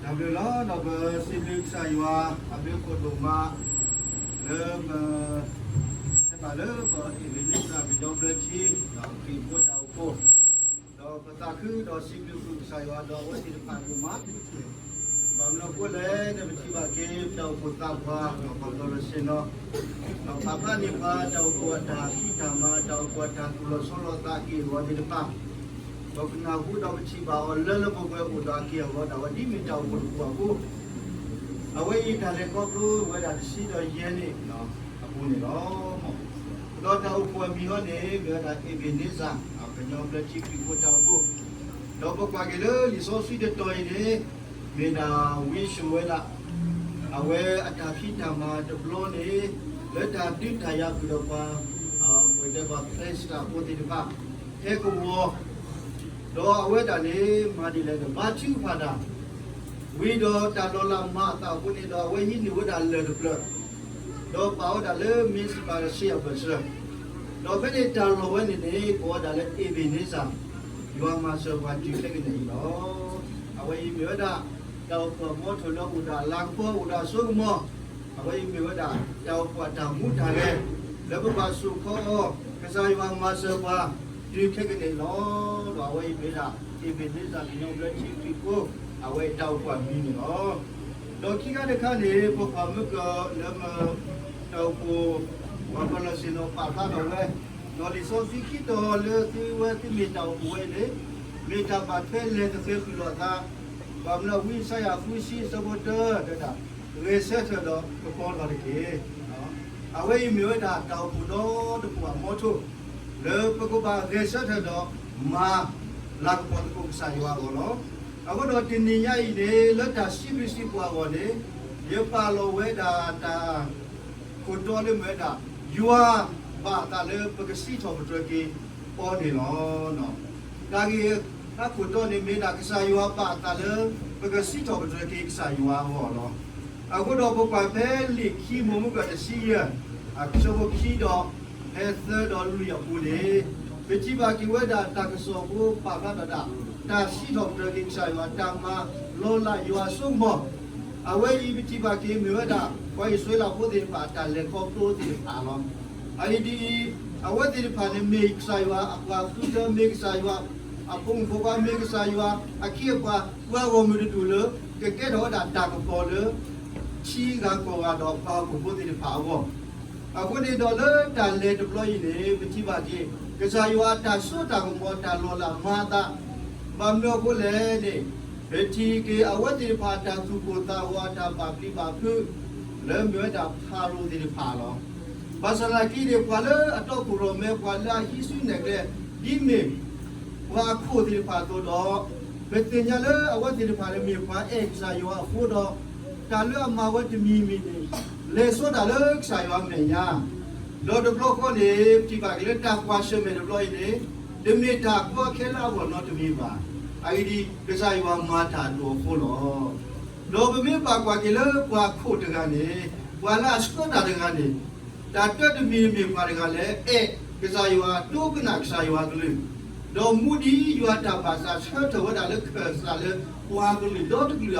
တၢ်ဘျုးလီၤ. ဒီးပစံးဘျုးကစၢ်ယွၤအဘျုးအဖှိၣ်ဒိၣ်မး လၢပ ဟဲဘၣ်လၢပ အ့ဘ့နစၢၣ် ကညီဘျၢထံ ဒီးခရံာ်ဖိတၢ်အိၣ်ဖှိၣ်, ဒီးပသးခုဒီးစံးဘျုးကစၢ်ယွၤဒီးအဝဲသ့ၣ်တဖၣ်ဒိၣ်မး, ဘၣ်မနုၤအဃိလဲၣ်န့ၣ် ပထံၣ်ဘၣ်က့ၤ ပတၢ်အိၣ်ဖှိၣ်သးပှၢ် ဒီးပှၤကညီတဆ့ၣ်နီၤ ဒီးပာ်ဖျါန့ၢ်ပှၤ တၢ်အိၣ်ဖှိၣ်အတၢ်ဖံးတၢ်မၤ တၢ်အိၣ်ဖှိၣ်အတၢ်သူၣ်လီၤဆီလီၤသးအက့ၢ်အဂီၤသ့ၣ်တဖၣ်, ဒီးပနၢ်ဟူဒီးပထံၣ်ဘၣ်အီၤလၢလၢပှဲၤပှဲၤအိၣ်ဒီးအက့ၢ်အဂီၤ ဒ်အဝဲဒ်မ့ၢ်တၢ်အိၣ်ဖှိၣ်တဖုအဃိ, အဝဲအံၤတၢ်လဲၤခီဖျိဝဲဒၣ်တဆံဒီးယဲၢ်နံၣ်အပူၤန့ၣ်လီၤ. ဒီးတၢ်အိၣ်ဖှိၣ်အမံၤအီၤန့ၣ် မ့ၢ်ဝဲဒၣ် အ့ဘ့နစၢၣ် ကညီဘျၢထံခရံာ်ဖိတၢ်အိၣ်ဖှိၣ်, ဒီးပကွၢ်က့ၤလၢလံာ်စီဆှံတတီၤအံၤန့ၣ် မ့ၢ်ဒၣ်ဝံဆိၣ်ဝဲဒၣ် အဝဲအတၢ်ဖံးတၢ်မၤတဘျီန့ၣ် လၢတၢ်ဒုးတၢ်ယၤဃုာ်ဒီးပှၤ ပတဲပှၤ Palestine ဖိသ့ၣ်တဖၣ် ဟဲကဝီၤ, ဒီးအဝဲဒၣ်န့ၣ် မၤဒ်လဲၣ်န့ၣ် ဘါထုကဖၣ်တၢ် ဝံၤဒီးတၢ်လီၤလးမၤအသးအဃိန့ၣ်ဒီး အဝဲဟံးန့ၢ်ဝဲဒၣ်လၢၢ်တဖျၢၣ်, ဒီးပာ်ဝဲဒၣ်လၢမ့ၢ်စံးပာ်စ့အဘၢၣ်စၢၤ, ဒီးဖဲန့ၣ်တၢ်လီၢ်ဝဲန့ၣ်န့ၣ် ကိးဝဲဒၣ်လၢ အ့ဘ့နစၢၣ် ယွၤမၤစၢၤပှၤတုၤခဲကနံၣ်အံၤလီၤ. အဝဲအံၤမ့ၢ်ဝဲဒၣ် တၢ်အိၣ်ဖှိၣ်အမီထိၣ်လၢအိၣ်ဒီးအလၤကပီၤ အိၣ်ဒီးအစိကမီၤ, အဝဲအံၤမ့ၢ်ဝဲဒၣ် တၢ်အိၣ်ဖှိၣ်အတၢ်မူတၢ်ရဲၣ် လၢပဘၣ်စိာ်ခီအီၤ ကစၢ်ယွၤမၤစၢၤပှၤ တုၤခဲကနံၣ်အံၤလီၤ. ဒီးအဝဲအံၤမ့ၢ်ဝဲဒၣ် အ့ဘ့နစၢၣ် ကညီဘျၢထံခရံာ်ဖိ အဝဲအတၢ်အိၣ်ဖှိၣ်အမံၤန့ၣ်လီၤ. ဒီးခံခါတခါန့ၣ် ပကွၢ်မုၢ်ကၢၢ်လၢ တၢ်အိၣ်ဖှိၣ် ပှၤကညီတဆ့ၣ်နီၤပာ်ဖျါထီၣ်ဝဲ, ဒီးလံာ်စီဆှံခံတီၤလၢသုဝဲသုမ့ၢ်တၢ်အိၣ်ဖှိၣ်ဝဲအံၤန့ၣ် မ့ၢ်တၢ်ဘၣ်ထွဲလဲၤသဃဲၤဃုာ်လိာ်အသး, ဘၣ်မနုၤဝံယၡါယၤဃုဆံအဆၢဖိတၢ တဲဒၣ်, ဂဲၤဆၢထၢၣ်ဒီးကပီၤလီၤတက့ၢ်. အဝဲအံၤမ့ၢ်ဝဲဒၣ်တၢ်အိၣ်ဖှိၣ်ဒီတဖှိၣ်အမီထိၣ် လၢပကဘၣ်ဂဲၤဆၢထၢၣ်ဒီးမၤလၤကပီၤသကိးကစၢ်ယွၤအဂီၢ်လီၤ. အဃိဒီးတနံၤညါအံၤန့ၣ် လၢတၢ်စံးဘျုးစံးပှၢ်အဂီၢ်န့ၣ် ယပာ်လီၤဝဲဒၣ်တၢ် ခိၣ်တီလၢမ့ၢ်ဝဲဒၣ် ယွၤဘၣ်အသးလၢပကစံးထီၣ်ပတြၢၤက့ၤအီၤန့ၣ်လီၤ. တၢ်ဂ့ၢ်အခိၣ်တီန့ၣ်မ့ၢ်ဒၣ် ကစၢ်ယွၤဘၣ်အသးလၢ ပကစံးထီၣ်ပတြၢၤက့ၤကစၢ်ယွၤအဂီၢ်လီၤ. အဃိဒီးပကွၢ်ဖဲလံာ်ခံမိၤမုၢ်ကၢၢ်တဆံယဲၢ် အဆၢဖိခံဒီး ဖဲသၢဒီးလွံၢ်အပူၤန့ၣ် ပထံၣ်ဘၣ်က့ၤဝဲဒၣ်တၢ်ကစီၣ်ဖိပာ်ဖျါထီၣ်ဒၣ် တၢ်စံးထီၣ်ပတြၢၤက့ၤကစၢ်ယွၤ တၢ်မၤလီၤလးယွၤအစိကမီၤ, အဝဲအံၤပထံၣ်ဘၣ်က့ၤမ့ၢ်ဝဲဒၣ် ပှၤအံၣ်စရ့လးဖိသ့ၣ်တဖၣ်အတၢ်လဲၤခီဖျိသ့ၣ်တဖၣ်လီၤ. အအံၤဒ်အံၤ, အဝဲသ့ၣ်တဖၣ်န့ၣ် မ့ၢ်ကစၢ်ယွၤအပှၤဃုထၢ မ့ၢ်ကစၢ်ယွၤအဖိမုၣ်ဖိခွါ မ့ၢ်ကစၢ်ယွၤအခ့အပှၤ ပှၤဂီၢ်မုၢ်တဒူၣ်လၢ ကကဲထီၣ်ဝဲဒၣ်တၢ်ကပီၤလၢ ထံဂၤကီၢ်ဂၤဒီးပှၤဟီၣ်ခိၣ်ဖိသ့ၣ်တဖၣ်အဂီၢ် အဃိန့ၣ်ဒီးလၢတၢ်လဲၤတဘျီအံၤန့ၣ် ပထံၣ်ဘၣ်က့ၤ ကစၢ်ယွၤအတၢ်စိတၢ်ကမီၤတၢ်လီၤလးမၤအသး, ဘၣ်မနုၤအဃိလဲၣ်န့ၣ် ပထံၣ်က့ၤအဝဲသ့ၣ်တဖၣ်အတၢ်သူၣ်ပိၢ်သးဝးအတၢ်ဘၣ်ပျံၤဘၣ်ဖုး လၢမ့ၢ်ဝဲဒၣ်ဖၤရိၤသ့ၣ်တဖၣ်လီၤ. ဘၣ်ဆၣ်သနာ်က့န့ၣ် ပှၤလၢအတီခိၣ်ရိၣ်မဲ ပှၤလၢအဟံးစုနဲၣ်ကျဲ ဒ်မ့ၢ် ပှၤအခိၣ်သ့ၣ်တဖၣ်အသိးဒီး ပသ့ၣ်ညါလၢအဝဲသ့ၣ်တဖၣ်န့ၣ်မ့ၢ်ပှၤအဲၣ်ကစၢ်ယွၤအဃိဒီး တၢ်လၢအမၤဝဲတမံၤမံၤန့ၣ် လဲၤစိတၢ်လၢကစၢ်ယွၤအမဲာ်ညါ, ဒီးတဘျီဃီန့ၣ် ပထံၣ်ဘၣ်က့ၤလၢတၢ်ကွၢ်ဆၢၣ်မဲာ်တဘျီအံၤန့ၣ် တမ့ၢ်တၢ်ကီခဲလၢအဂီၢ်နီတမံၤဘၣ်. အဂ့ၢ်ဒ်အံၤ, ကစၢ်ယွၤမၤတၢ်အဒိၣ်အဃိလီၤ. ဒီးပမ့ၢ်ဘၣ်ကွၢ်က့ၤလၢပှၤခိၣ်တဂၤန့ၣ် ပှၤလၢအဆှၢတၢ်တဂၤန့ၣ် တၢ်တၢတမံၤမ့ၢ်ပှၤတဂၤလၢအဲၣ်ကစၢ်ယွၤ ဒိကနၣ်ကစၢ်ယွၤအကလုၢ်, ဒီးမူဒ်ယွၤတၢ်ဘၣ်သးဆှၢထၢၣ်ဝဲဒၣ်လၢခၢၣ်စးလၢပှၤကလုာ်ဒီတကလုာ်အဂီၢ်,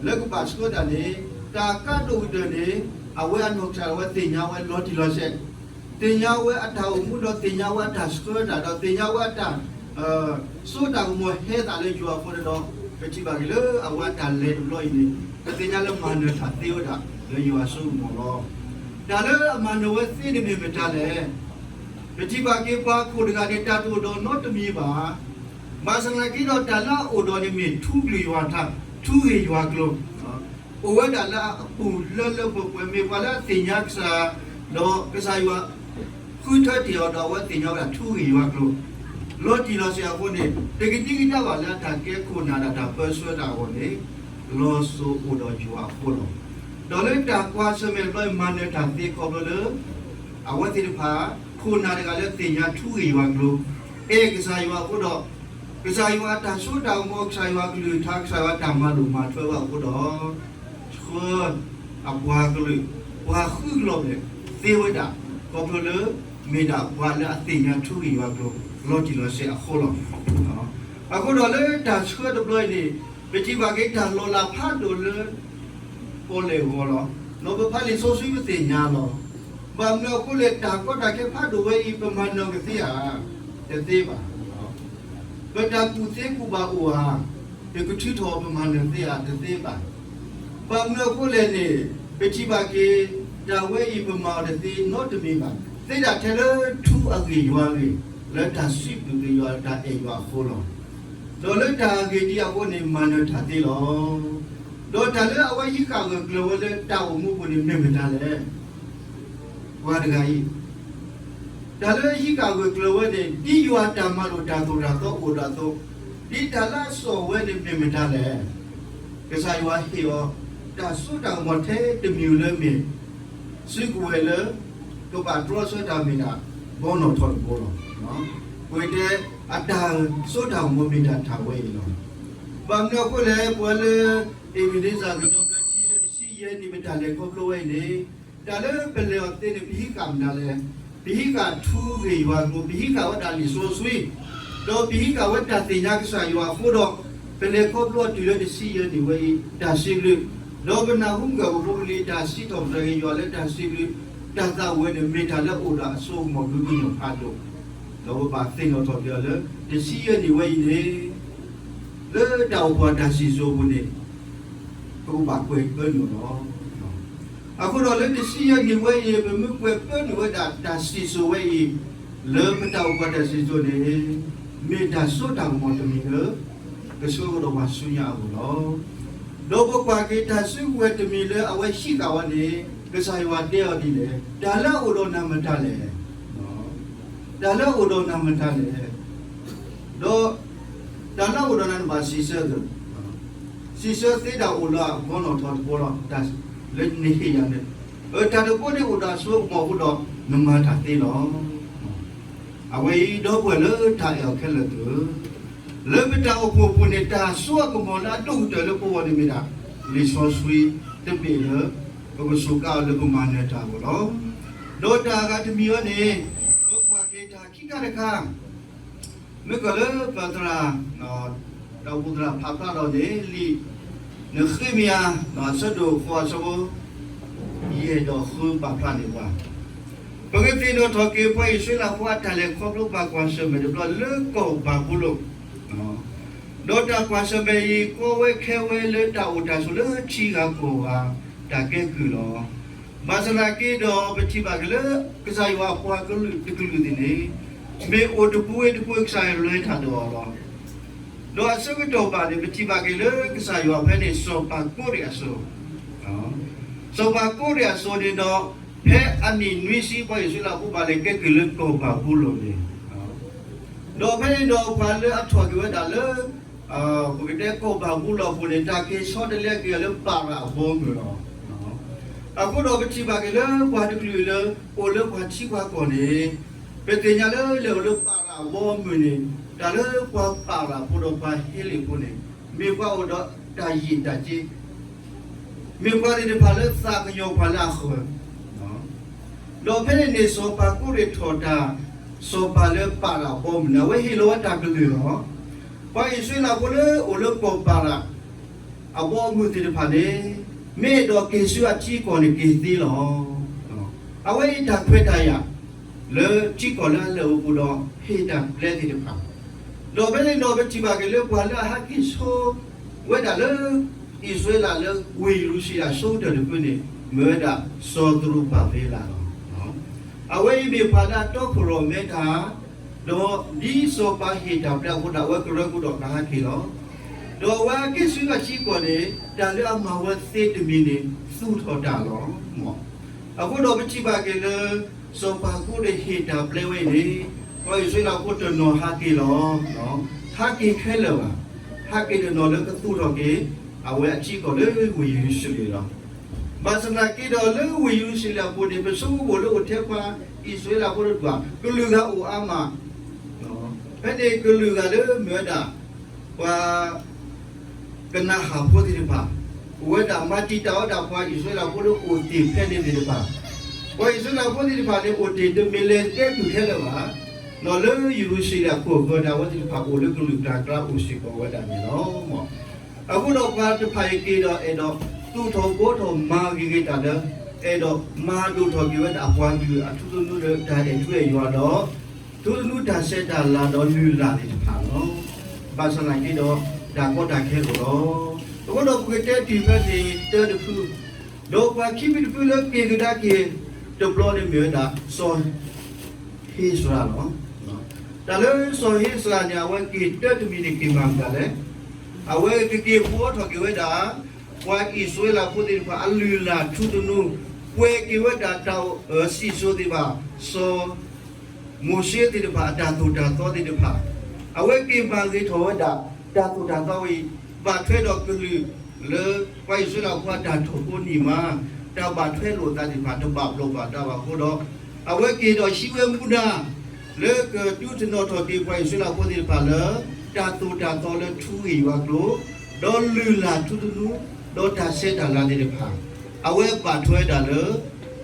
လၢကဘၣ်ဆှၢတၢ်န့ၣ် တၢ်ကါဒိၣ်ကတၢၢ်န့ၣ် အဝဲအနီၢ်ကစၢ်ဒၣ်ဝဲသ့ၣ်ညါဝဲလီၤတံၢ်လီၤဆဲး, သ့ၣ်ညါဝဲအတၢ်အိၣ်မူဒီးသ့ၣ်ညါဝဲအတၢ်ဆှၢတၢ်ဒီးသ့ၣ်ညါဝဲအတၢ် စိတၢ်ကမီၤဟဲသးလၢယွၤအဃိန့ၣ်ဒီး ပထံၣ်ဘၣ်က့ၤလၢအဝဲအတၢ်လဲၤတဘျီအံၤန့ၣ် ပသ့ၣ်ညါလၢမၤနၢၤတၢ်သ့ဝဲဒၣ်လၢယွၤအစိကမီၤလီၤ. တၢ်လၢအမၤနၢၤဝဲသ့န့ၣ်မ့ၢ်မတၤလဲၣ်. ပထံၣ်ဘၣ်က့ၤပှၤခိၣ်တဂၤန့ၣ် တၢ်တအိၣ်ဒီးနီတမံၤဘၣ်. ဘၣ်ဆၣ်သနာ်က့ဒီးတၢ်လၢအအိၣ်ဒီးန့ၣ်မ့ၢ်ထူကလုာ်ယွၤထါ, ထူဂ့ၢ်ယွၤကျိၤ အိၣ်ဝဲဒၣ်လၢအပူၤလၢလၢပှဲၤပှဲၤ မ့ၢ်ပှၤလၢအသ့ၣ်ညါကစၢ်, ဒီးကစၢ်ယွၤဃုထၢတ့ၢ်အီၤဒီးအဝဲသ့ၣ်ညါဝဲဒၣ်ထူဂ့ၢ်ယွၤကျိၤ လီၤတံၢ်လီၤဆဲးအဃိန့ၣ် တကဒံကဒါဘၣ်လၢအတၢ်ကဲခိၣ်နၢ်ဒီးတၢ်ပၢဆှၢတၢ်အဂီၢ်န့ၣ် လီၤစိၤအိၣ်ဒီးယွၤအဃိလီၤ. ဒီးလၢတၢ်ကွၢ်ဆၢၣ်မဲာ်တဘျီအံၤ မၤနၢၤတၢ်သ့ခီဖျိလၢ အဝဲသ့ၣ်တဖၣ် ခိၣ်နၢ်တဂၤလၢသ့ၣ်ညါထူဂ့ၢ်ယွၤကျိၤ, အဲၣ်ကစၢ်ယွၤအဃိဒီး ကစၢ်ယွၤအတၢ်စိတၢ်ကမီၤ ကစၢ်ယွၤအကလုၢ်ကထါ ကစၢ်ယွၤအတၢ်မၤလိာ်မၤထွဲဝဲအဃိဒီး ဆှၢအပှၤကလုာ် ပှၤဃုကလီၢ်ဘျဲၣ်သ့ဝဲဒၣ် ခီဖျိလၢ မ့ၢ်ဒၣ်ပှၤလၢအသ့ၣ်ညါထူဂ့ၢ်ယွၤကျိၤ လီၤတံၢ်လီၤဆဲးအဃိလီၤ. အဃိဒီးလၢတၢ်ဆှၢတဘျီအံၤန့ၣ် ပထံၣ်ဘၣ်က့ၤတၢ်လီၤလးဖးဒိၣ်လၢ ပီၣ်လဲၣ်အဂီၢ်လီၤ. ဒီးပဖးလံာ်စီဆှံပသ့ၣ်ညါလီၤ. ဘၣ်မနုၤအဃိလဲၣ် တၢ်ကီတၢ်ခဲဖးဒိၣ်ဝဲအံၤ ပမၤနၢၤကသ့ဧါ, တသ့ဘၣ်. ပတၢ်ကူၣ်သ့ကူၣ်ဘၣ်အိၣ်ဧါ, ပကထုးထီၣ်ပမၤနၢၤသ့ဧါ, တသ့ဘၣ်. ဘၣ်မနုၤအဃိလဲၣ်န့ၣ် ပထံၣ်ဘၣ်က့ၤ တၢ်ဝဲအံၤပမၤအီၤတသ့နီတမံၤဘၣ်. သ့ဒၣ်ထဲလၢထူအဂ့ၢ်ယွၤအဂ့ၢ်, လၢတၢ်စံးဘျုးက့ၤယွၤတၢ်အဲၣ်ယွၤအဃိလီၤ. ဒီးလၢတၢ်ဂ့ၢ်ဒ်အံၤအဃိန့ၣ် မၤနၢၤတၢ်သ့လီၤ. ဒီးတၢ်လၢအဝဲဟံးဃာ်ဂၢၢ်ကျၢၤဝဲလၢတၢ်အိၣ်မူအပူၤန့ၣ် မ့ၢ်မတၤလဲၣ်. ပှၤတဂၤအံၤ တၢ်လၢဟံးဃာ်ဂၢၢ်ကျၢၤဝဲန့ၣ် ဒ်ယွၤတၢ်မၤလိာ်တၢ်သိၣ်တၢ်သီအိၣ်ဒၣ်အသိး, ဒ်တၢ်လၢအစိာ်ဝဲန့ၣ်မ့ၢ်မတၤလဲၣ်. ကစၢ်ယွၤဟ့ၣ်အီၤ တၢ်စိတၢ်ကမီၤထဲတမံၤလၢမ့ၢ် စုကဝဲၤလၢ ကဘၣ်တြီဆၢတၢ်မ့ၢ်ဒၣ် ဘီနီၣ်ထီၣ်တဘိလီၤ. ပတဲ အတၢ်စိတၢ်ကမီၤမ့ၢ်ဒၣ်တၢ်ဝဲအံၤလီၤ. ဘၣ်မနုၤအဃိလဲၣ် ပှၤလၢ အ့းဘ့းနံစၢၣ်ကညီကထံလၢတဆံယဲၢ်နံၣ် ပတၢ်လဲၤခီဖျိဝဲအံၤန့ၣ် တၢ်လၢပလဲၤအီၤသ့န့ၣ် ပဟံးဃာ်မတၤလဲၣ်. ပဟံးဃာ်ထူဂ့ၢ်ယွၤအကျိၤ, ပဟံးဃာ်ဝဲဒၣ်လံာ်စီဆှံ, ဒီးပဟံးဃာ်ဝဲတၢ်သ့ၣ်ညါကစၢ်ယွၤအဃိဒီး ပလဲၤခီဖျိတုၤလၢတဆံယဲၢ်နံၣ်ဝဲအံၤ တၢ်စံးဘျုး, ဒီးပနၢ်ဟူမုၢ်ဂၢၢ်ပဖိပလံၤ တၢ်စံးထီၣ်ပတြၢၤက့ၤယွၤလၢတၢ်စံးဘျုး, တၢ်သးဝဲန့ၣ် မ့ၢ်တၢ်လၢအအိၣ်ဒီးအစိကမီၤ ဘုကညီၤဖးဒိၣ်, ဒီးပဘၣ်သ့ၣ်နီၣ်ထီၣ်က့ၤအီၤလၢ တဆံယဲၢ်နံၣ်ဝဲအံၤန့ၣ် လၢတၢ်အိၣ်ဖှိၣ်တၢ်စံၣ်စိၤအပူၤန့ၣ် ပကဘၣ်ကွဲးပၢနုာ်လီၤ. အဃိဒီးလၢတဆံယဲၢ်နံၣ်ဝဲအံၤ ပမ့ၢ်ကွဲးပၢနုာ်ဝဲဒၣ်တၢ်စံၣ်စိၤဝဲအံၤ လၢပတၢ်အိၣ်ဖှိၣ်တၢ်စံၣ်စိၤန့ၣ် မ့ၢ်တၢ်စိတၢ်ကမီၤတမံၤလၢ ကဆှၢကဒီးပှၤဆူညါအဂီၢ်လီၤ. ဒီးပကွၢ်က့ၤတၢ်စုကဝဲၤတမံၤလၢအဝဲဟံးဃာ်ဝဲန့ၣ် ကစၢ်ယွၤတဲအီၤဒ်လဲၣ်, တၢ်လၢအအိၣ်ဒီးနၤမတၤလဲၣ်. တၢ်လၢအအိၣ်ဒီးနၤမတၤလဲၣ်. ဒီး တၢ်လၢအအိၣ်ဒီးနၤန့ၣ်ဘၣ်စံးဆၢက့ၤ, စံးဆၢသ့ဒၣ်အိၣ်လၢအဘီနီၣ်ထီၣ်တဘိလီၤ. တၢ်လၢနဟ့ၣ်ယၤန့ၣ် တၢ်တဘိန့ၣ်အိၣ်ဒီးအစိကမီၤအဃိဒီး နမၤတၢ်သ့လီၤ. အဝဲအံၤဒီပုၢ်ဝဲၢ်လၢတၢ်အဲၣ်အီၤခဲလၢာ်သ့ၣ်ဧၢ, လၢပတၢ်အိၣ်ဖှိၣ်အပူၤန့ၣ် တၢ်စိအကမီၤလၢအဒိၣ်ကတၢၢ်လၢပဂီၢ်န့ၣ်မ့ၢ်ဒၣ် လံာ်စီဆှံတဘ့ၣ်လၢ ပကစူးကါအီၤလၢပမၤနၢၤတၢ်အဂီၢ်လီၤ. ဒီးတၢ်အဂၤတမံၤအံၤန့ၣ် ပကွၢ်က့ၤတၢ်ခံခါတခါ မ့ၢ်ကီးလၢပသရၣ် တၢ်အိၣ်ဖှိၣ်သရၣ်ဖးဖျါထီၣ်န့ၣ် လံာ်နဃ့မယၤ အဆၢဒိၣ်ဃိးအဆၢဖိ ယဲၢ်ဒီးဃုပာ်ဖျါန့ၢ်ပှၤ, ပကသ့ၣ်နီၣ်ထီၣ်က့ၤပှၤအံၣ်စရ့လးဖိအတၢ်လဲၤခီဖျိဘၣ်ကွၢ်ဆၢၣ်မဲာ်တဘျီလၢကီၢ်ဘၤဘူလိၣ် ဒီးတၢ်ကွၢ်ဆၢၣ်မဲာ်အံၤ ကီဝဲခဲဝဲလၢတၢ်အိၣ်တၢ်ဆိးလၢထံဂၤကီၢ်ဂၤ တၢ်ကဲကုၢ်လီၤ. ဘၣ်ဆၣ်သနာ်က့ဒီး ပထံၣ်ဘၣ်က့ၤလၢ ကစၢ်ယွၤအပှၤကလုာ်တကလုာ်သ့ၣ်န့ၣ် မ့ၢ်အိၣ်တပူၤဝဲတပူၤ ကစၢ်ယွၤလဲၤတၢ်ဒီးအီၤလီၤ. ဒီးအဆၢကတီၢ်ဘၣ်န့ၣ် ပထံၣ်ဘၣ်က့ၤလၢကစၢ်ယွၤဖဲန့ၣ် စီၤပၤကိးရံးအစိၤ စီၤပၤကိးရံးအစိၤန့ၣ်ဒီး ဖဲအနံၣ်နွံဆံ ပှၤအံၣ်စရ့လးဖိဘၣ်လဲၤကဲကုၢ်လၢကီၢ်ဘၤဘူလိၣ်န့ၣ်, ဒီးဖဲန့ၣ်ဒီးပှၤလၢအထီၣ်က့ၤဝဲဒၣ်လၢ ပကတဲကီၢ်ဘၤဘူလိၣ်အပူၤန့ၣ် တၢ်က့ၤဆီတလဲက့ၤအီၤလၢပၤရၤအဘီအမုၢ်လီၤ. အဃိဒီးပထံၣ်ဘၣ်က့ၤလၢပှၤတကလုာ်လၢ အိၣ်လၢပှၤထံပှၤကီၢ်န့ၣ် ပသ့ၣ်ညါလၢလဲၤအိၣ်လၢပၤရၤအဘီအမုၢ်န့ၣ် တၢ်လၢပှၤပၤရၤဖိဒီးပှၤဟ့လ့ၣ်ဖိန့ၣ် မ့ၢ်ပှၤအိၣ်ဒီးတၢ်ယံာ်တၢ်စ့ မ့ၢ်ပှၤသ့ၣ်တဖၣ်လၢသးကညီၤပှၤလၢအဃၢၤ, ဒီးဖဲန့ၣ်န့ၣ် စီၤပၤကိးရံးထီၣ်တၢ် စီၤပၤလၢပၤရၤအဘီအမုၢ်န့ၣ် အဝဲဟ့ၣ်လီၤဝဲတၢ်ကလုၢ်လီၤ. ပှၤအံၣ်စရ့လးဖိလၢအိၣ်လၢကီၢ်ပၤရၤ အဘီအမုၢ်သ့ၣ်တဖၣ်န့ၣ် မ့ၢ်အဲၣ်ဒိးက့ၤဆူအထံအကီၢ်န့ၣ် က့ၤသ့လီၤ. အဝဲအံၤတၢ်ခွဲးတၢ်ယာ် လၢထံကီၢ်လၢအလဲၤအိၣ်ပူၤဒီး ဟ့ၣ်တၢ်ပျဲသ့ၣ်တဖၣ်, ဒီးဖဲန့ၣ်ဒီးပထံၣ်ဘၣ်က့ၤလၢပှၤလၢအဟဲက့ၤဆိ ဝဲဒၣ်လၢ အံၣ်စရ့လးလၢဝ့ၢ်ယရူၤၡလ့ၣ်အဆိကတၢၢ်တဖုန့ၣ် မ့ၢ်ဝဲဒၣ်စီၤသရူၤဘၤဘ့လးလီၤ. အဝဲအံၤမ့ၢ်ပှၤလၢအတီခိၣ်ရိၣ်မဲတၢ် ဒီးဒ်စီၤပၤဟ့ၣ်တၢ်ပျဲအဃိဒီး အဝဲကရၢကရိဒီးကဟဲက့ၤလီၤ. ဒီးအဝဲက့ၤဆူအထံကီၢ်န့ၣ် တၢ်လၢအမၤဝဲသ့တမံၤန့ၣ် သူၣ်ထီၣ်တၢ်လီၤ. အဃိဒီးပထံၣ်ဘၣ်က့ၤလၢ စီၤပၤကိးရံးဟ့ၣ်တၢ်ပျဲဝဲအံၤန့ၣ် ပှၤအံၣ်စရ့လးဖိတနီၤဟးက့ၤလီၤ. ဟးက့ၤခဲလၢာ်ဘၣ်. ဟးက့ၤတနီၤလၢကသူၣ်ထီၣ်က့ၤ အဝဲအထံကီၢ်လၢဝ့ၢ်ယရူၤၡလ့ၣ်လီၤ. ဘၣ်ဆၣ်သနာ်က့ဒီးလၢဝ့ၢ်ယရူၤၡလ့ၣ်အပူၤန့ၣ် ပဆိကမိၣ်လၢအိၣ်ထဲပှၤအံၣ်စရ့လးဖိတဒူၣ် ကလုာ်ဂၤအိၣ်အါမး ဖဲန့ၣ်ကလုာ်ဂၤလၢမ့ၢ်ဝဲဒၣ် ပှၤ ကနၤဧၣ်ဖိသ့ၣ်တဖၣ်, အိၣ်ဝဲဒၣ်မၤတံာ်တာ်ဝဲဒၣ်ပှၤအံၣ်စရ့လးဖိလၢအိၣ်သ့ၣ်ဖဲန့ၣ်သ့ၣ်တဖၣ်, ပှၤအံၣ်စရ့လးဖိသ့ၣ်တဖၣ်န့ၣ် အိၣ်တ့ၢ်တမ့ၢ်လၢကဲကုၢ်ခဲလၢာ်ဘၣ်, ဒီးလၢယရူၤၡလ့ၣ်အခိၣ်အဃၢၤဒၣ်ဝဲသ့ၣ်တဖၣ်အိၣ်လၢကလုာ်ကျါကျါအိၣ်စ့ၢ်ကီးဝဲဒၣ်န့ၣ်လီၤ. အဃိဒီးပှၤတဖၣ်အံၤက့ၤဒီးအဲၣ်ဒိးသူၣ်ထီၣ်ဘှီထီၣ်မၤဂ့ၤဂ့ၤတၢ်လၢ အဲၣ်ဒိးမၤဒိၣ်ထီၣ်က့ၤဝဲဒၣ်အပှၤကလုာ်အထူသနူလၢတၢ်အဲၣ်ထူအဲၣ်ယွၤဒီး ထူသနူတၢ်ဆဲးတၢ်လၤဒီးလုၢ်လၢ်သ့ၣ်တဖၣ်လီၤ. ဘၣ်ဆၣ်သနာ်က့ဒီး တၢ်ကီတၢ်ခဲအိၣ်လီၤ. အဃိဒီးပကတဲတ့ၢ်ဖဲန့ၣ်တၢတဖု ဒီးပှၤခံမံၤတဖုလၢက့ၤကဒါက့ၤတဘျီန့ၣ်မ့ၢ်ဝဲဒၣ် စီၤဧ့စြၤလီၤ. တၢ်လၢစီၤဧ့စြၤန့ၣ် အဝဲက့ၤတၢတမံၤန့ၣ်က့ၤမၤမတၤလဲၣ်. အဝဲကက့ၤဘှီထီၣ်က့ၤဝဲဒၣ် ပှၤအံၣ်စရ့လးဖိသ့ၣ်တဖၣ်အလုၢ်အလၢ်ထူသနူ, ပှဲၤက့ၤဝဲဒၣ်တၢ်စံၣ်စိၤသ့ၣ်တဖၣ်, စီၤ မိၤၡ့သ့ၣ်တဖၣ်အတၢ်သိၣ်တၢ်သီသ့ၣ်တဖၣ်, အဝဲက့ၤမၤဂ့ၤထီၣ်ဝဲဒၣ် တၢ်သိၣ်တၢ်သီဝဲအံၤ, ဘၣ်ထွဲဒီးကလုာ်လၢ ပှၤအံၣ်စရ့လးဖိအတၢ်ထီၣ်ဖိန့ၢ်မး, တၢ်ဘၣ်ထွဲလိာ်အသးသ့ၣ်တဖၣ် တဘၣ်ဘျီးဘၣ်ဒါဘၣ်အဃိဒီး, အဝဲက့ၤဒီးဟံးဝဲမူဒါ လၢကဒုးသ့ၣ်နီၣ်ထီၣ်က့ၤပှၤအံၣ်စရ့လးဖိသ့ၣ်တဖၣ်လၢ တၢ်သိၣ်တၢ်သီလၢထူဂ့ၢ်ယွၤကျိၤ, ဒီးလုၢ်လၢ်ထူသနူ, ဒီးတၢ်ဆဲးတၢ်လၤသ့ၣ်တဖၣ်, အဝဲဘၣ်ထွဲဒၣ်လၢ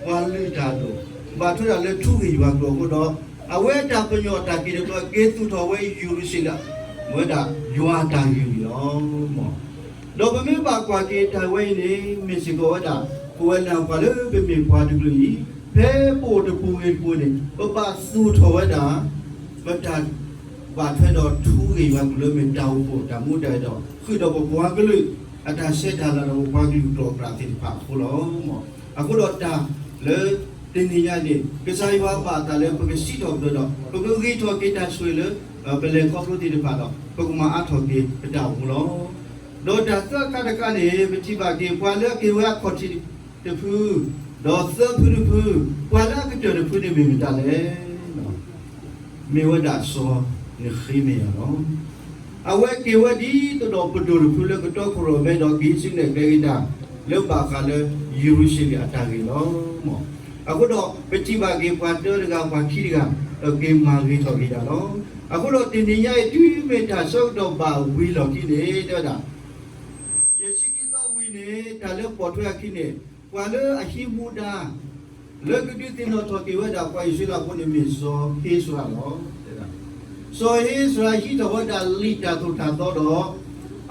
ပှၤလုၢ်တၢ်ဒိၣ်, ဘၣ်ထွဲဒၣ်လၢထူဂ့ၢ်ယွၤကျိၤအဃိဒီး, အဝဲတၢ်ပညိၣ်တၢ်က့ၤတဘျီ က့ၤသူၣ်ထီၣ်ဝဲယရူၤၡလ့ၣ် မ့ၢ်ဝဲဒၣ်ယွၤအတၢ်ဂ့ၢ်လီၤ. ဒီးပမ့ၢ်ဘၣ်ကွၢ်က့ၤတၢ်ဝဲအံၤန့ၣ် မ့ၢ်စ့ၢ်ကီးဝဲဒၣ် ပဝဲလၢပှၤလၢပမ့ၢ်ပှၤတကလုာ်အံၤ, ဖဲပအိၣ်တပူၤဂ့ၤတပူၤန့ၣ် ပဘၣ်သူၣ်ထီၣ်ဝဲဒၣ် ပတၢ်ဘၣ်ထွဲဒီးထူဂ့ၢ်ယွၤကျိၤလၢမ့ၢ်တၢ်အိၣ်ဖှိၣ်တၢ်မူတၢ်ဒီး ဃုာ်ဒီးပပှၤကလုာ် အတၢ်ဆဲးတၢ်လၤဒီးပပှၤကလုာ်ကျိာ်ကျါသ့ၣ်တဖၣ်အဃိလီၤ. အဃိဒီးတၢ်လၢ တနံၤညါန့ၣ် ကစၢ်ယွၤဘၣ်အသးလၢပကစံးထီၣ်ပတြၢၤဒီး ပကဂ့ၤထီၣ်က့ၤတၢ်ဆိၣ်ဂ့ၤလၢ ပလဲၤခီဖျိသ့ၣ်တဖၣ်ဒီး ပကမၤအါထီၣ်က့ၤပတၢ်အိၣ်မူလီၤ. ဒီးတၢ်သၢခါတခါန့ၣ် ပထံၣ်ဘၣ်က့ၤ ပှၤလၢအက့ၤဝဲအခီၣ်ထံးတဖု ဒီးသၢဖုတဖု, ပှၤလၢအကတၢၢ်တဖုန့ၣ်မ့ၢ်မတၤလဲၣ်. မ့ၢ်ဝဲဒၣ်စီၤနဃ့မယၤလီၤ. အဝဲက့ၤဝဲဒ်သိးဒီးပဒိၣ်တဖုလၢကတီခိၣ်ရိၣ်မဲဒီးက့ၤဆူနဲၣ်ကျဲက့ၤတၢ် လၢဘၣ်ဃးလၢယရူၤၡလ့ၣ်အတၢ်ဂ့ၢ်လီၤ. အဃိဒီးပထံၣ်ဘၣ်က့ၤပှၤတၢတဂၤ ပှၤခံတဂၤ က့ၤမၤဂ့ၤထီၣ်က့ၤတၢ်လီၤ. အဃိဒီးတနံၤညါအံၤ တုၤမ့ၢ်တၢ်ဆၢကတီၢ်ဘၣ်ဝံၤလီၢ်ခံန့ၣ် တဲဝဲဒၣ် ယဲၢ်ဆံခံသီဝံၤန့ၣ် တၢ်လၢပိာ်ထွဲအခံန့ၣ် ပှၤလၢအဟံးမူဒါ လၢကဒုးသ့ၣ်နီၣ်ထီၣ်က့ၤဝဲဒၣ်ပှၤအံၣ်စရ့လးဖိန့ၣ်မ့ၢ်စီၤဧ့စြၤလီၤ. စီၤဧ့စြၤဟံးထီၣ်ဝဲဒၣ်လံာ်တၢ်သိၣ်တၢ်သီဒီး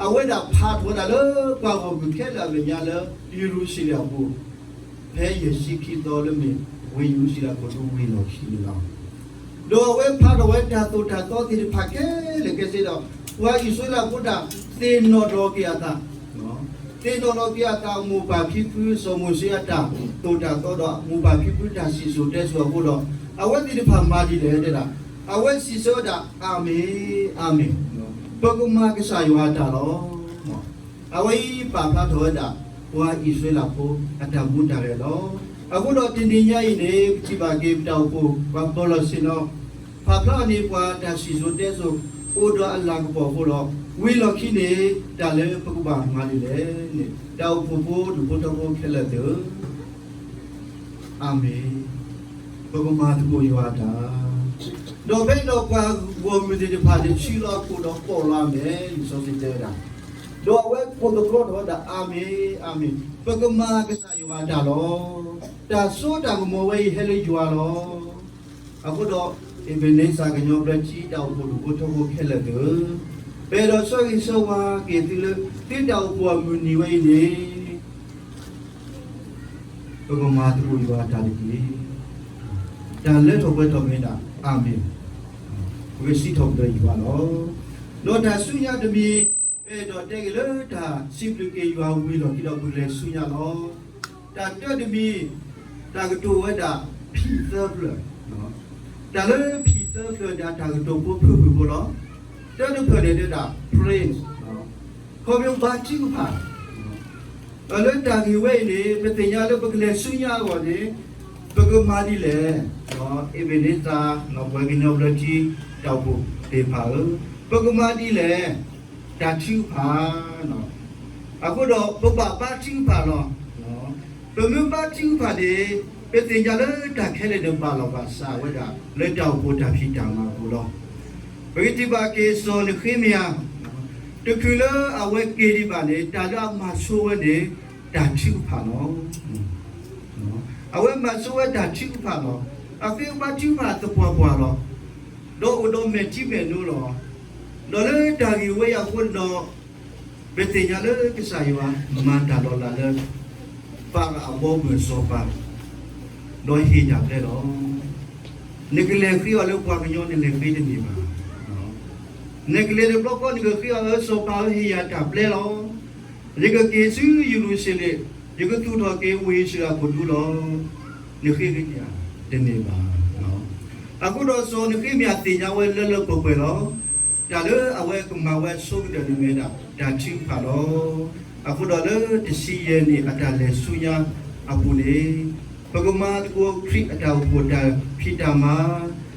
အဝဲဒၣ်ဖးထီၣ်ဝဲဒၣ်လၢပှၤဂီၢ်မုၢ်ခဲလၢာ်အမဲာ်ညါလၢယရူၤၡလ့ၣ်အပူၤ ဖဲယဲၢ်ဆံခံသီလၢမ့ၢ်ဝ့ၢ်ယရူၤၡလ့ၣ်အပူၤလၢဝံၤလီၢ်ခံန့ၣ်လီၤ. ဒီးအဝဲဖးထီၣ်ဝဲတၢ်သိၣ်တၢ်သီသ့ၣ်တဖၣ်ခဲလၢာ်ခဲဆ့ဒီး ပှၤအံၣ်စရ့လးဖိတၢ်သ့ၣ်နီၣ်ထီၣ်က့ၤအသး သ့ၣ်နီၣ်ထီၣ်က့ၤအသး မိၢ်ပၢ်ဖံဖု စီၤမိၤၡ့အတၢ်သိၣ်တၢ်သီဒီး မိၢ်ပၢ်ဖံဖုတၢ်စံၣ်စိၤတဲစိၤအဃိဒီး အဝဲသ့ၣ်တဖၣ်မၤဒ်လဲၣ်တဲဒၣ် အဝဲစံးဆၢဝဲဒၣ် အၤမ့ၣ်, အၤမ့ၣ်, ပကမၤကစၢ်ယွၤအတၢ်လီၤ. အဝဲအံၤပာ်ဖျါထီၣ်ဝဲဒၣ် ပှၤအံၣ်စရ့လးဖိအတၢ်မူတၢ်ရဲၣ်လီၤ. အဃိဒီးတနံၤညါအံၤန့ၣ် ပထံၣ်ဘၣ်က့ၤပတၢ်အိၣ်ဖှိၣ် ပှၤပၢၤလီၢ်ဆ့ၣ်နီၤ ဖးဖျါအီၤန့ၣ် ပှၤတၢ်စံၣ်စိၤတဲစိၤ အိၣ်ဒီးအလၤကပီၤအဃိဒီး ဝံၤလီၢ်ခံန့ၣ် တၢ်လၢပကဘၣ်မၤဒ်လဲၣ်န့ၣ် တၢ်အိၣ်ဖှိၣ်ဖိဒူၣ်ဖိထၢဖိခဲလၢာ်သ့ၣ်ဧၢ, အၤမ့ၣ်, ပကမၤသကိးယွၤအတၢ်, ဒီးဖဲန့ၣ်ဒီးပှၤဂီၢ်မုၢ်သ့ၣ်တဖၣ်န့ၣ် ဆံးလီၤအခိၣ်ဒီးကိးလီၤအမဲာ် လံာ်စီဆှံတဲဝဲဒၣ်, ဒီးအဝဲကိးသတြီထီၣ်ဝဲဒၣ် အၤမ့ၣ်, အၤမ့ၣ်, ပကမၤကစၢ်ယွၤအတၢ်လီၤ. တၢ်စိတၢ်ကမီၤဝဲအံၤဟဲလၢယွၤလီၤ. အဃိဒီး အ့းဘ့းန့စၢ် ကညီဘျၢထံ တၢ်အိၣ်ဖှိၣ်ဒူၣ်ဖိထၢဖိခဲလၢာ်သ့ၣ်ဧၢ, ပအဲၣ်ဒိးဆၢဂ့ၤဆၢဝါက့ၤသုလၢ သုတၢ်အိၣ်ဖှိၣ်အမုၢ်နံၤဝဲအံၤန့ၣ် ပကမၤသကိးယွၤအတၢ်တက့ၢ်. တၢ်လၢထီၣ်ပှဲၤထီၣ်မ့ၢ်ဒၣ် အၤမ့ၣ်, ပကစံးထီၣ်ပတြၢၤယွၤလီၤ. ဒီးတၢ်ဆူညါတမံၤ ပအဲၣ်ဒိးတဲက့ၤလၢတၢ်စံးဘျုးက့ၤယွၤဝံၤလီၢ်ခံဒီး ပကလဲၤဆူညါလီၤ. တၢ်တၢတမံၤ တၢ်ကတိၤဝဲဒၣ် ဖံးသၢဖျၢၣ်, တၢ်လၢဖံးသၢဖျၢၣ်န့ၣ် အတၢ်ကတိၤဖိဖုၣ်ဖုၣ်ဖိလီၤ. တၢတဖျၢၣ်န့ၣ်တဲဒၣ် praise, ခီဖျိဘါထုကဖၣ် လၢတၢ်ဂ့ၢ်ဝဲအံၤန့ၣ် ပသ့ၣ်ညါလၢပကလဲၤဆူညါအဂီၢ်န့ၣ် ပကမၤဒ်လဲၣ်, အ့းဘ့းန့စၢ် ပှၤကညီဘျၢထံ တၢ်အိၣ်ဖှိၣ်သ့ၣ်တဖၣ်ဧၢ, ပကမၤဒ်လဲၣ်, တၢ်ထုကဖၣ်, အဃိဒီးပဘၣ်ဘါထုကဖၣ်လီၤ. ပမ့ၢ်ဘါထုကဖၣ်န့ၣ် ပသ့ၣ်ညါလၢတၢ်ခဲလၢာ်န့ၣ်ဘၣ်လီၤဘၣ်စးဝဲဒၣ် လၢတၢ်အိၣ်ဖှိၣ်တၢ်ဖံးတၢ်မၤအပူၤလီၤ. ပကထံၣ်ဘၣ်က့ၤစီၤနဃ့မယၤ တချုးလၢအဝဲက့ၤဒံးဘၣ်န့ၣ် တၢ်လၢအမၤဆိဝဲန့ၣ် တၢ်ထုကဖၣ်လီၤ. အဝဲမၤဆိဝဲတၢ်ထုကဖၣ်လီၤ. အဃိဘါထုကဖၣ်သပှၢ်ပှၢ်လီၤ. ဒီးအိၣ်ဒီးမဲာ်ထံမဲာ်နိလီၤ. ဒီးလၢတၢ်ဂ့ၢ်ဝဲအံၤအဃိဒီး ပသ့ၣ်ညါလၢကစၢ်ယွၤမၤတၢ်လီၤလးလၢ ပၤရၤအဘီအမုၢ်အစီၤပၤ, ဒီးဟ့ၣ်တၢ်ပျဲလီၤ. နကလဲၤဃ့အီၤလၢပှၤကညီ နလဲၤဃ့တန့ၢ်ဘၣ်. နကလဲၤတဘျီဃီ နကဃ့အီၤလၢစီၤပၤဧၢ ဟ့ၣ်ယၤတၢ်ပျဲလီၤ. ယကက့ၤဆူယရူၤၡလ့ၣ်, ယကသူၣ်ထီၣ်က့ၤဝ့ၢ်ယရူၤၡလ့ၣ်အပူၤဒူလီၤ. နဃ့ကညးတန့ၢ်ဘၣ်. အဃိဒီးစီၤနဃ့မယၤသ့ၣ်ညါဝဲလၢလၢပှဲၤပှဲၤလီၤ. တၢ်လၢအဝဲကမၤဝဲအဆိကတၢၢ်န့ၣ်မ့ၢ်ဝဲဒၣ် တၢ်ထုကဖၣ်လီၤ. အဃိဒီးလၢတဆံယဲၢ်နံၣ်အတၢ်လဲၤဆူညါအပူၤန့ၣ်, ပကမၤသကိးခရံာ်အတၢ်အိၣ်ဖှိၣ်တၢ်ဖံးတၢ်မၤ,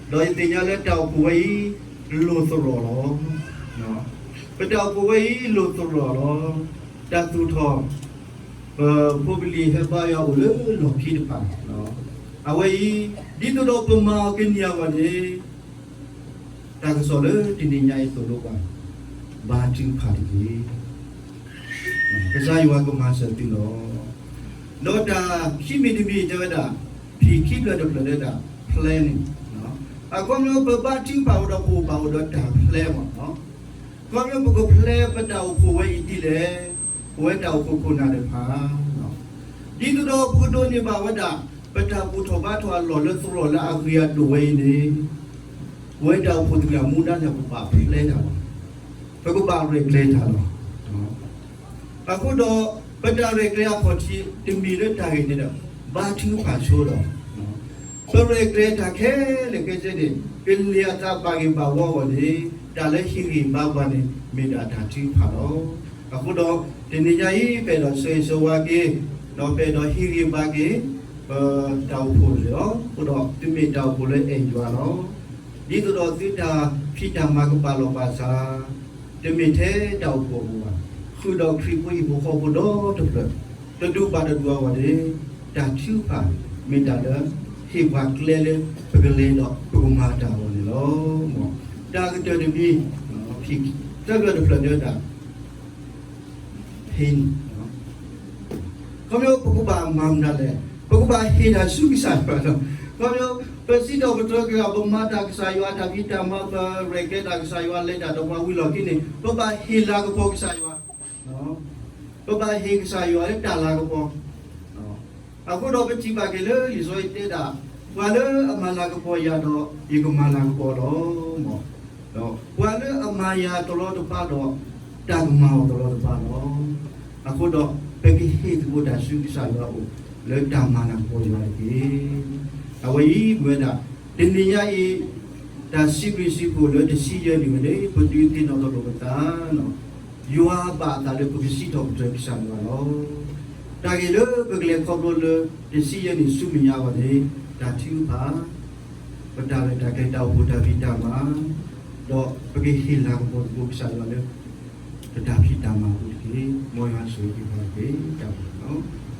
ဒီးယသ့ၣ်ညါလၢတၢ်အိၣ်ဖှိၣ်ဝဲအံၤ လိၣ်သရိာ်လီၤ. ပတၢ်အိၣ်ဖှိၣ်ဝဲအံၤလိၣ်သရိာ်လီၤ. တၢ်သူၣ်ထီၣ် ပဖိပလံၤဟဲဘါယွၤအိၣ်လၢလီၢ်ခံတဖၣ်, အဝဲအံၤ ဒ်သိးဒီးပမၤအီၤကန့ၢ်အဂီၢ်န့ၣ်, တၢ်ကစီၣ်လၢတနံၤညါအံၤသိၣ်လိပှၤ, ဘါထုကဖၣ်တက့ၢ်. ကစၢ်ယွၤကမၤစၢၤသုလီၤ. ဒီးတၢ်ခံမံၤတမံၤတဲဝဲဒၣ်, ဖံခံဖျၢၣ်တဖျၢၣ်တဲဝဲဒၣ် planning, အခီပညီပဘါထုကဖၣ်အိၣ်ဒီးပအိၣ်ဘၣ်အိၣ်ဒီးတၢ် plan မ့ၢ် ခီဖျိပက plan ပတၢ်အိၣ်ဖှိၣ်ဝဲအံၤဒ်လဲၣ်, ပဝဲတၢ်အိၣ်ဖှိၣ်ခိၣ်နၢ်တဖၣ်, ဒ်သိးဒီးပကဒိးန့ၢ်ဘၣ်ဝဲဒၣ် ပတၢ်ဘူၣ်ထီၣ်ဘါထီၣ်အလီၢ်လၢသရိာ်လၢအဂ့ၤအဒိၣ်ဝဲအံၤန့ၣ်, ပဝဲတၢ်အိၣ်ဖှိၣ်သ့ၣ်တဖၣ်မူဒါန့ၣ် ပဘၣ် plan တၢ်လီၤ. ပကဘၣ်ရဲၣ်ကျဲၤတၢ်လီၤ. အဃိဒီး ပတၢ်ရဲၣ်ကျဲၤအခီၣ်ထံးတမံၤလၢတၢ်ဂ့ၢ်န့ၣ်ဒီး ဘါထုကဖၣ်ဆိဒီး ပရဲၣ်ကျဲၤတၢ်ခဲလၢာ်ခဲဆ့န့ၣ် ကလဲၤအသးဘၣ်ဂ့ၤဘၣ်ဝီအဂီၢ်န့ၣ်, တၢ်လၢဟ့ၣ်ဂံၢ်ဘါပှၤန့ၣ် မ့ၢ်ဒၣ်တၢ်ထုကဖၣ်လီၤ. အဃိဒီး တနံၤညါအံၤ ပအဲၣ်ဒိးဆၢဂ့ၤဆၢဝါက့ၤ, ဒီးပအဲၣ်ဒိးဟ့ၣ်ဂံၢ်ဘါက့ၤ ပတၢ်အိၣ်ဖှိၣ်လီၤ. အဃိဒီး သုမ့ၢ်တၢ်အိၣ်ဖှိၣ်လၢအဲၣ်ယွၤလီၤ. ဒ်သိးဒီးသုတၢ်ဖံးတၢ်မၤကဘၣ်လီၢ်ဘၣ်စး, တမ့ၢ်ထဲတၢ်အိၣ်ဖှိၣ်အပူၤဘၣ်, ဃုာ်ဒီးခရံာ်ဖိဟံၣ်ဖိဃီဖိဒီတဖျၢၣ်, တဒူၣ်ဘၣ်တဒူၣ်အဂီၢ်န့ၣ်, တၢ်ထုကဖၣ်မ့ၢ်တၢ်လၢ ဟ့ၣ်ပှၤကျဲလၢ ပကလဲၤဒီးပကမၤတၢ်အဂီၢ်န့ၣ်လီၤ. တၢ်ကတၢၢ်တမံၤ, ဖံသၢဖျၢၣ်တဖျၢၣ်တဲဝဲဒၣ် ဟ့ၣ် ခီဖျိပကဘၣ်မၤမနုၤလဲၣ်, ပကဘၣ်ဟ့ၣ်တၢ်ဆူကစၢ်ယွၤလီၤ. ခီဖျိပစံးထီၣ်ပတြၢၤက့ၤအီၤ ပမၤတၢ်ကစၢ်ယွၤတၢ်ဖံးတၢ်မၤ ပရဲၣ်ကျဲၤတၢ်ကစၢ်ယွၤ လဲၤတၢ်ဒီးပှၤဝံၤလီၢ်ခံန့ၣ် ပဘၣ်ဟ့ၣ်လၤကပီၤကစၢ်ယွၤ, ပဘၣ်ဟ့ၣ်ကစၢ်ယွၤလၢတၢ်လၤကပီၤ အဃိဒီးပထံၣ်ဘၣ်က့ၤလၢလံာ်စီဆှံတဲဒၣ်, ပှၤလၢအမၤလၤကပီၤယၤဒီး ယကမၤလၤကပီၤလီၤ. ဒီးပှၤလၢအမၤယၤတရီတပါဒီး တၢ်ကမၤအီၤတရီတပါလီၤ. အဃိဒီး ပကဟ့ၣ်သကိးတၢ်ဆူကစၢ်ယွၤအအိၣ် လၢတၢ်မၤလၤကပီၤယွၤတက့ၢ်. အဝဲအံၤမ့ၢ်ဝဲဒၣ် တနံၤညါအံၤ တၢ်စံးဘျုးစံးဖှိၣ်လၢတဆံယဲၢ်နံၣ်ဝဲန့ၣ် ပဒုးသ့ၣ်နီၣ်ထီၣ်လိာ်ပသး ယွၤဘၣ်အသးလၢပကစံးထီၣ်ပတြၢၤကစၢ်ယွၤလီၤ. တၢ်ဂ့ၢ်လၢပကလဲၤခီဖျိလၢ တဆံယဲၢ်နံၣ်ဆူမဲာ်ညါအဂီၢ်န့ၣ် တၢ်ထုကဖၣ်, ပတၢ်ရဲၣ်တၢ်ကျဲၤတၢ်အိၣ်ဖှိၣ်တၢ်ဖံးတၢ်မၤ, ဒီးပကဟ့ၣ်လၤကပီၤသကိးကစၢ်ယွၤလၢ ပတၢ်ဖံးတၢ်မၤအပူၤတက့ၢ်. မ်ယွၤဆိၣ်ဂ့ၤက့ၤပှၤတက့ၢ်. တၢ်ဘျုးလီၤ.